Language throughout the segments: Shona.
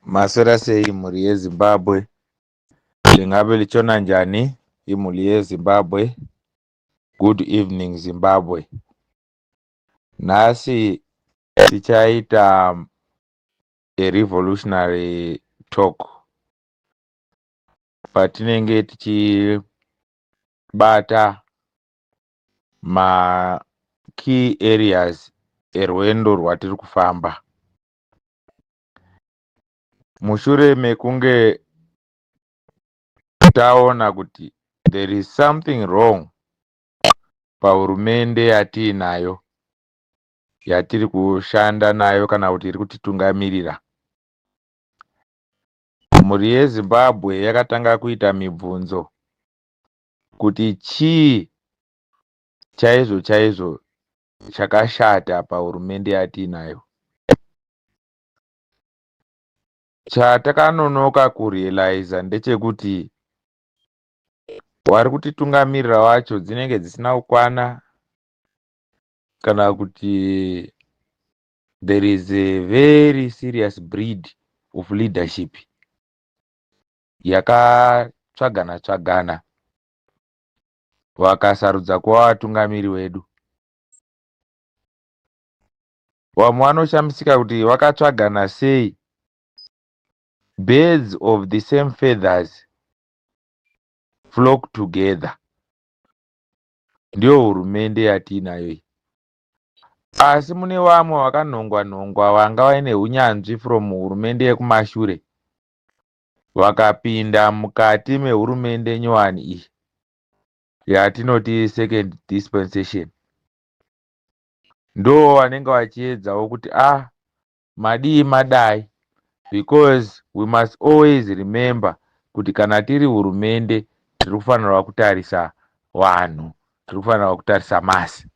Maswera sei mhuri yeZimbabwe? Lingabe litshona njani imuli yeZimbabwe? Good evening Zimbabwe. Nhasi tichaita a revolutionary talk patinenge tichibata ma key areas erwendo rwatiri kufamba. Mushure mekunge taona kuti there is something wrong pahurumende yatiinayo yatiri kushanda nayo kana kuti iri kutitungamirira. Mhuri yeZimbabwe yakatanga kuita mibvunzo kuti chii chaizvo chaizvo chakashata pahurumende yatiinayo. Chatakanonoka kurealizer ndechekuti wari kutitungamirira wacho dzinenge dzisina kukwana kana kuti there is a very serious breed of leadership yakatsvagana tsvagana vakasarudza kuva vatungamiri wedu. Vamwe vanoshamisika kuti vakatsvagana sei birds of the same feathers flock together. Ndiyo hurumende yatiinayo iyi. Asi mune vamwe vakanhongwa nhongwa vanga vaine hunyanzvi from hurumende yekumashure vakapinda mukati mehurumende nyowani iyi yatinoti second dispensation. Ndo vanenge vachiedzawo kuti ah madii madai because we must always remember kuti kana tiri hurumende tiri kufanirwa kutarisa vanhu, tiri kufanirwa kutarisa masi.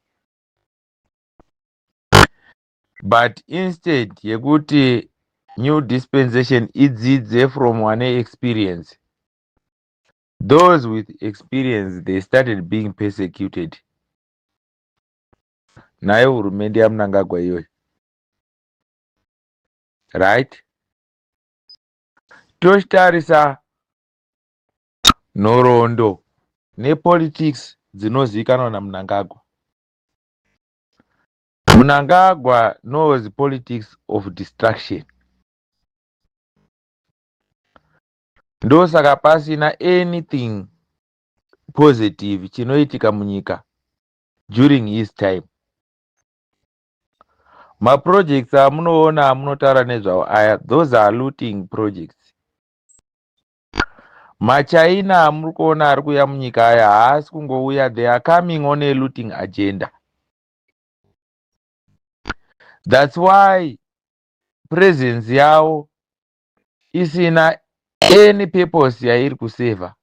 But instead yekuti new dispensation idzidze from vane experience, those with experience they started being persecuted nayo hurumende yaMnangagwa iyoyi, right? Tochitarisa nhoroondo nepolitics dzinozivikanwa naMnangagwa. Mnangagwa knows politics of destruction. Ndosaka pasina anything positive chinoitika munyika during his time. Maprojects amunoona amunotaura nezvawo aya, those are looting projects. MaChina amuri kuona ari kuuya munyika aya haasi kungouya, they are coming on a looting agenda. That's why presence yavo isina any purpose yairi kuseva.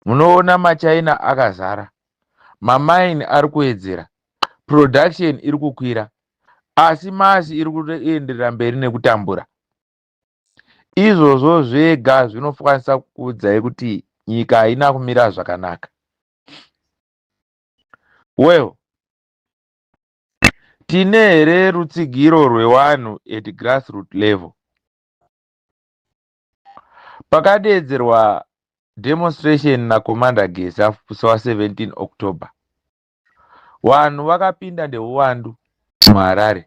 Munoona maChina akazara, mamaini ari kuwedzera, production iri kukwira, asi masi iri kuenderera mberi nekutambura. Izvozvo zvega zvinokwanisa kukuudzai kuti nyika haina kumira zvakanaka. Well, tine here rutsigiro rwevanhu at grassroot level? Pakadeedzerwa demonstration naCommander Geza musi wa 17 October, vanhu vakapinda neuwandu muHarare.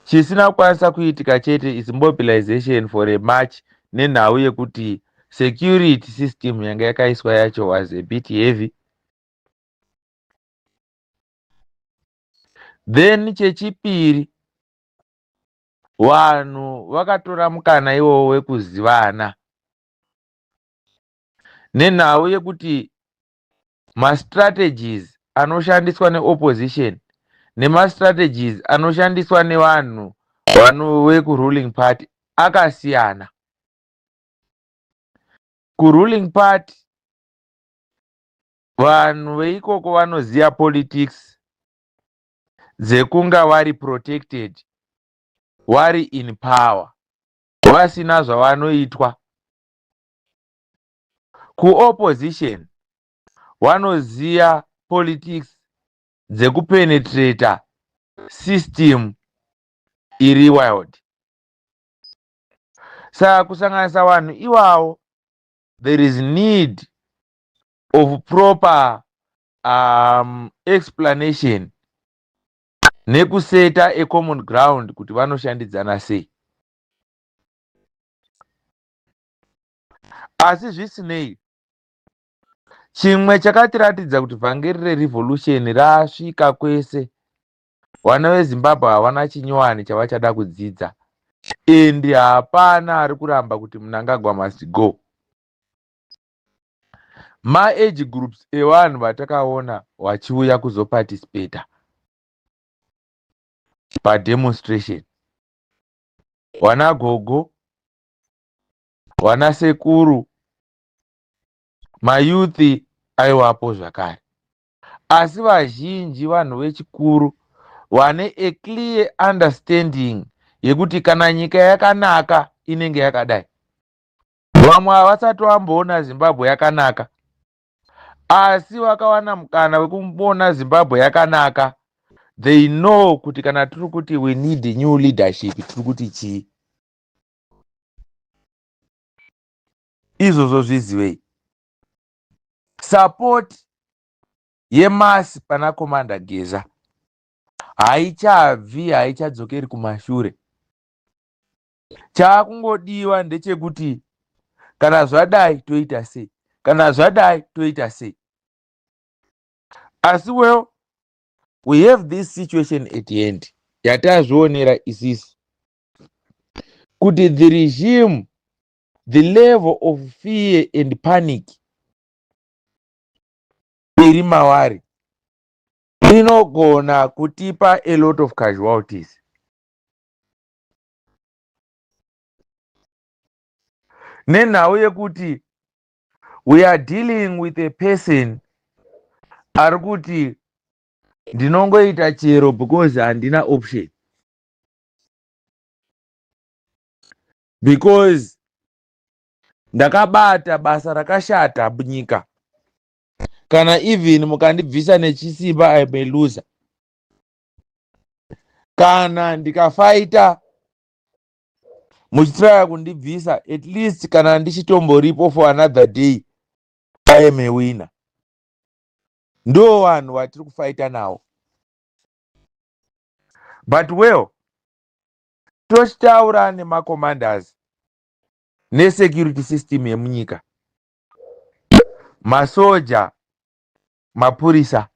Chisina kukwanisa kuitika chete is mobilization for a march nenhau yekuti security system yanga yakaiswa yacho was a bit heavy. Then chechipiri, vanhu vakatora mukana iwowo wekuzivana nenhau yekuti mastrategies anoshandiswa neopposition nemastrategies anoshandiswa nevanhu vekuruling party akasiyana. Kuruling party vanhu veikoko vanoziva politics dzekunga vari protected, vari in power, vasina zvavanoitwa. Kuopposition vanoziva politics dzekupenetrata System iri wild. Saka kusanganisa vanhu iwavo, there is need of proper explanation nekuseta a common ground kuti vanoshandidzana sei. Asi zvisinei, chimwe chakatiratidza kuti vhangeri rerevolution rasvika kwese, vana veZimbabwe havana chinyowani chavachada kudzidza, and hapana ari kuramba kuti Mnangagwa must go. Maage groups evanhu vatakaona vachiuya kuzoparticipata pademonstration, vana gogo, vana sekuru, mayouth aiwapo zvakare, asi vazhinji vanhu vechikuru vane a clear understanding yekuti kana nyika yakanaka inenge yakadai. Vamwe havasati vamboona Zimbabwe yakanaka, asi vakawana mukana wekumboona Zimbabwe yakanaka, they know kuti kana tiri kuti we need new leadership, tiri kuti chii. Izvozvo zvizivei. Support yemass pana Commander Geza haichabvi, haichadzokeri kumashure. Chaakungodiwa ndechekuti kana zvadai toita sei, kana zvadai toita sei. Asi well, we have this situation at the end yatazvionera isisu kuti the regime, the level of fear and panic iri mavari inogona kutipa a lot of casualties. Nenhau yekuti we are dealing with a person ari kuti ndinongoita chero because handina option, because ndakabata basa rakashata munyika. Kana even mukandibvisa nechisimba, I'm a loser. Kana ndikafaita muchitraya kundibvisa, at least kana ndichitomboripo for another day, I am a winner. Ndo vanhu vatiri kufaita navo. But well, tochitaura nemacommanders nesecurity system yemunyika, masoja, mapurisa.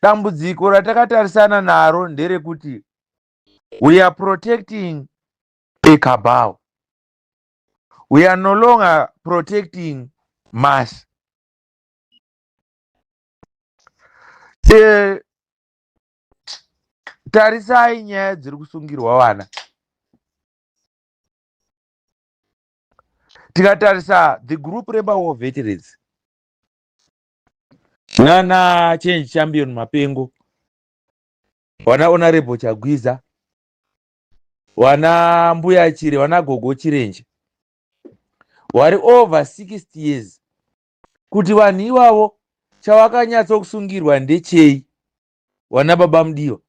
Dambudziko ratakatarisana naro nderekuti we are protecting a cabal, we are no longer protecting mass. Tarisai nyaya dziri kusungirwa vana. Tikatarisa the group remawar veterans nana Change Champion Mapengo, vana Honorable Chagwiza, vana Mbuya Chire, vana Gogo Chirenje vari over 60 years, kuti vanhu ivavo chavakanyatsokusungirwa ndechei? Vana Baba Mudiwa,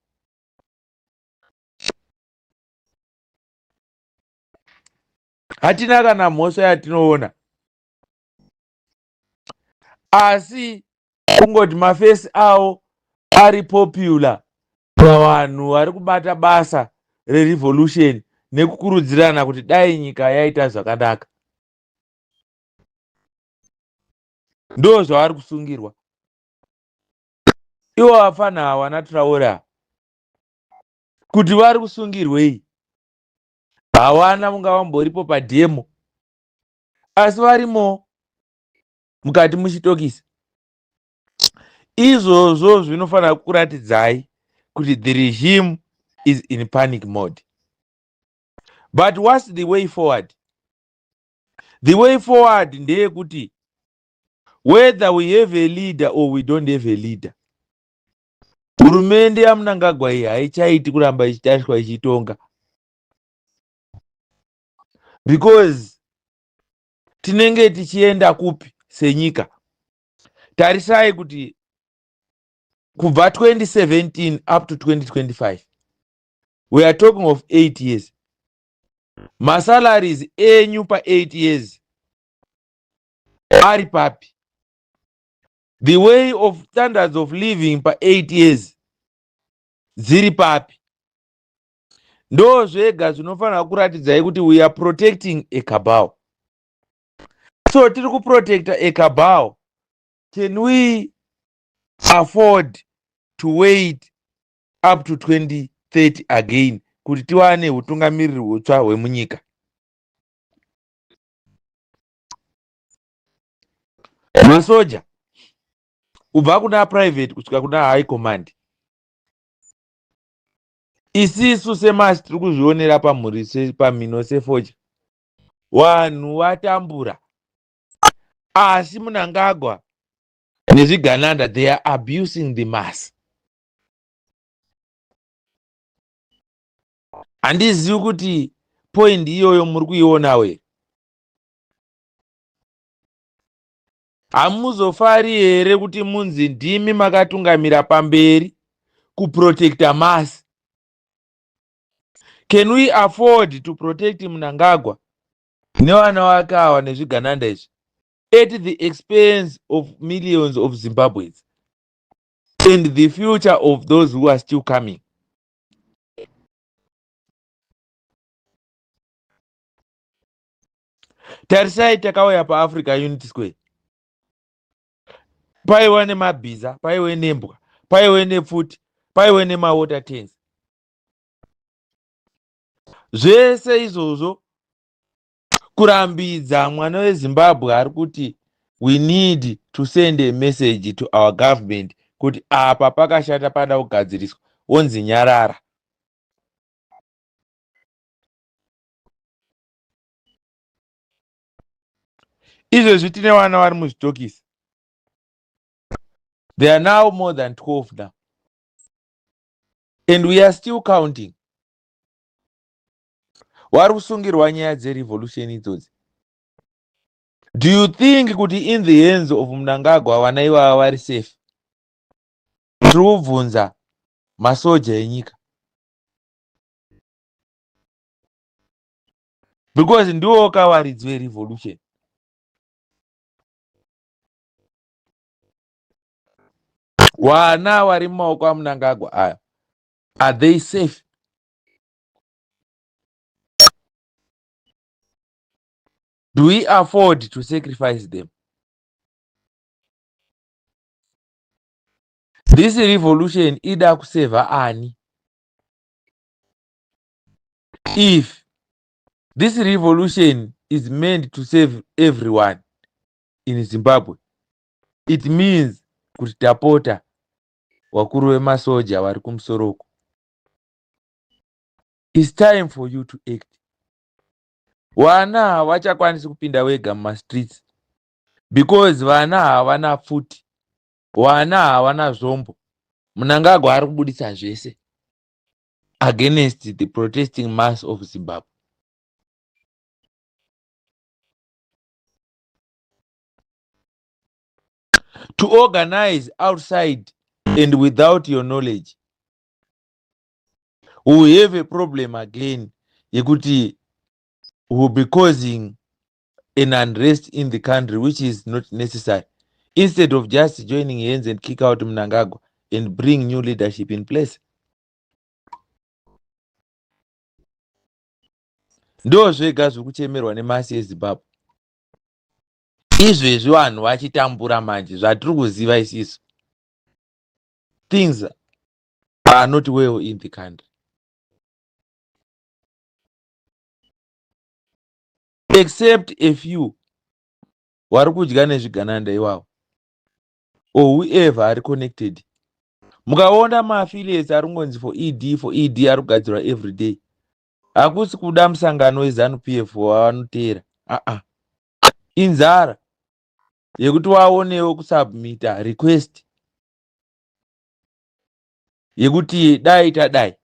hatina kana mhosva yatinoona, asi kungoti mafesi avo ari popular pavanhu vari kubata basa rerevolution nekukurudzirana kuti dai nyika yaita zvakanaka, ndo zvavari kusungirwa ivo. Vafana hawana Traora kuti vari kusungirwei, hawana munga vamboripo pademo, asi varimo mukati muchitokisi. Izvozvo zvinofanira kuratidzai kuti the regime is in panic mode. But what's the way forward? The way forward ndeyekuti whether we have a leader or we don't have a leader, hurumende yaMnangagwa iyi haichaiti kuramba ichitariswa ichitonga, because tinenge tichienda kupi senyika? Tarisai kuti Kubva 2017 up to 2025, we are talking of 8 years. Masalaries enyu pa8 years ari papi? The way of standards of living pa8 years dziri papi? Ndo zvega zvinofanira kuratidzai kuti we are protecting a cabal. So tiri kuprotecta a cabal. Can we afford to wait up to 2030 again kuti tiwane utungamiriri hutsva hwemunyika? Masoja, kubva kuna private kusvika kuna high command, isisu semasi tiri kuzvionera pamhuri, pamhino sefodya. Vanhu vatambura, asi Munangagwa nezvigananda, they are abusing the mass. Handizivi kuti point iyoyo muri kuionawo here. Hamuzofari here kuti munzi ndimi makatungamira pamberi kuprotecta mass? Can we afford to protect Munangagwa nevana vake ava nezvigananda izvi at the expense of millions of Zimbabweans and the future of those who are still coming? Tarisai, takauya paAfrica Unity Square, paiwa nemabhiza, paiwe nembwa, paiwe nepfuti, paiwe nemawater tanks, zvese izvozvo kurambidza mwana weZimbabwe ari kuti we need to send a message to our government kuti apa pakashata, pada kugadziriswa, wonzi nyarara. Izvezvi tine vana vari muzvitokisi. They are now more than 12 now and we are still counting. Vari kusungirwa nyaya dzerevolution idzodzi. Do you think kuti in the hands of Munangagwa vana ivava vari safe? Tiri kubvunza masoja enyika because ndiwo kavaridzi verevolution. Vana vari mumaoko aMunangagwa aya, are they safe? Do we afford to sacrifice them? This revolution ida kusevha ani? If this revolution is meant to save everyone in Zimbabwe, it means kuti tapota, vakuru vemasoja vari kumusoro uko, it's time for you to act. Vana havachakwanisi kupinda wega mumastreets because vana havana pfuti, vana havana zvombo. Munangagwa ari kubudisa zvese against the protesting mass of Zimbabwe. To organize outside and without your knowledge, we will have a problem again yekuti will be causing an unrest in the country, which is not necessary, instead of just joining hands and kick out Mnangagwa and bring new leadership in place. Ndo zvega zviri kuchemerwa nemass eZimbabwe izvezvi. Vanhu vachitambura manje. Zvatiri kuziva isisu, things are not well in the country except a few vari kudya nezvigananda iwavo or whoever ari connected. Mukaona maaffiliates ari kungonzi for ED, for ED, ari kugadzirwa every day, hakusi kuda musangano weZANU PF wavanoteera. Aa, inzara yekuti waonewo kusubmita request yekuti dai tadai.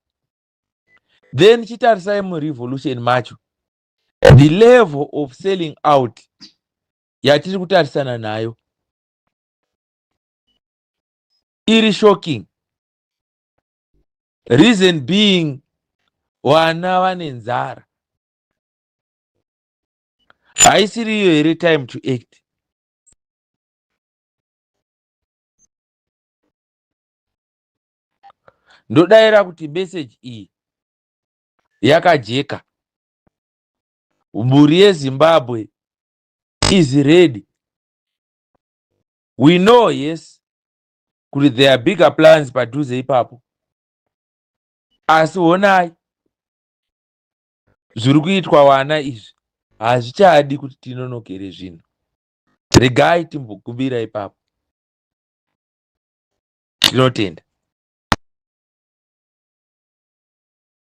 Then chitarisai murevolution macho, the level of selling out yatiri kutarisana nayo. Iri shocking. Reason being, vana vane nzara. Haisiriyo here time to act? Ndodaira kuti message iyi yakajeka. Mhuri yeZimbabwe is ready. We know, yes, kuti there are bigger plans padhuze ipapo, asi honai zviri kuitwa wana izvi, hazvichadi kuti tinonokere zvinhu. Regai timbokumbira ipapo. Tinotenda.